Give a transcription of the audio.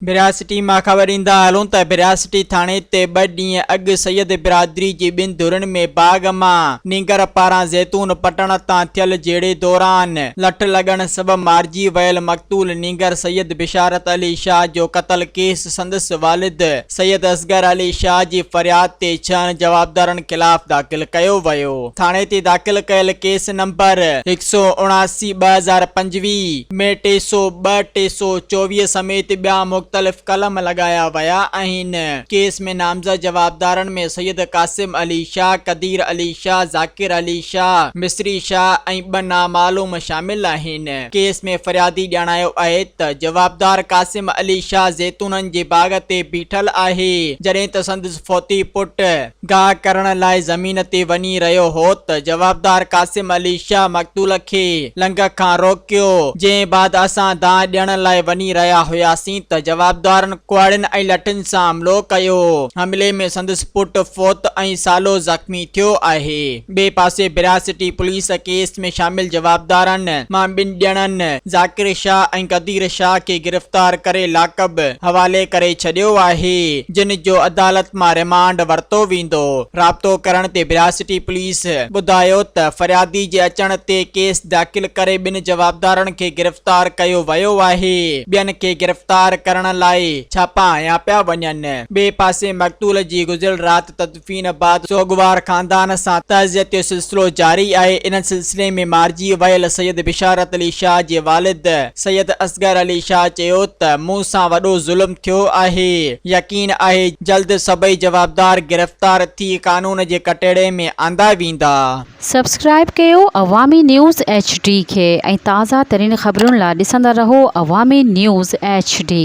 ڀرياسٽي مان خبر ڏيندا هلون ته ڀرياسٽي ٿاڻي تي ٻه ڏينهن اڳ سيد برادري جي ٻن ڌرين ۾ باغ مان نينگر پاران زيتون پٽڻ تان ٿيل جهيڙي دوران لٺ لڳڻ سبب مارجي ويل مقتول نينگر سيد بشارت علي شاهه جو قتل ڪيس سندس والد سيد اصغر علي شاهه جي فرياد تي ڇهن جوابدارن خلاف داخل ڪيو ويو. ٿاڻي تي داخل ڪيل ڪيس نمبر 179 2025 ۾ 302، 324 سميت ٻيا مختلف قلم لڳايا ويا آهن. ڪيس ۾ نامزد جوابدارن ۾ سيد قاسم علي شاهه، قدير علي شاهه، ذاڪر علي شاهه، مصري شاهه ۽ ٻه نامعلوم شامل آهن. ڪيس ۾ فريادي ڄاڻايو آهي ته جوابدار قاسم علي شاهه زيتونن جي باغ تي بيٺل آهي، جڏهن ته سندس فوتي پٽ گاهه ڪرڻ لاء زمين تي وڃي رهيو هو ته جوابدار قاسم علي شاهه مقتول کي لنگهه کان روڪيو، جنهن بعد اسان دانهن ڏيڻ لاء وڃي رهيا هياسين ته جوابدارن ڪهاڙين ۽ لٺين سان حملو ڪيو، حملي ۾ سندس پٽ فوت ۽ سالو زخمي ٿيو آهي. ٻئي پاسي ڀرياسٽي پوليس ڪيس ۾ شامل جوابدارن مان ٻن ڄڻن ذاڪر شاهه ۽ قدير شاهه کي گرفتار ڪري لاڪب حوالي ڪري ڇڏيو آهي جن جو عدالت مان رمانڊ ورتو ويندو. رابطو ڪرڻ تي ڀرياسٽي پوليس ٻڌايو ته فريادي جي اچڻ تي ڪيس داخل ڪري ٻن جوابدارن کي گرفتار ڪيو ويو آهي ٻين کي گرفتار ڪرڻ لاء ڇاپا هنيا پيا وڃن. ٻئي پاسي مقتول جي گذريل رات تدفين بعد سوڳوار خاندان سان تعزيت جو سلسلو جاري آهي، ان سلسلي ۾ مارجي ويل سيد بشارت علي شاهه جي والد سيد اصغر علي شاهه چيو ته مون سان وڏو ظلم ٿيو آهي، يقين آهي جلد سڀئي جوابدار گرفتار ٿي قانون جي ڪٽهڙي ۾ آندا ويندا. سبسڪرائيب ڪيو عوامي نيوز ايڇ ڊي کي ۽ تازه ترين خبرن لا ڏسندا رهو عوامي نيوز ايڇ ڊي.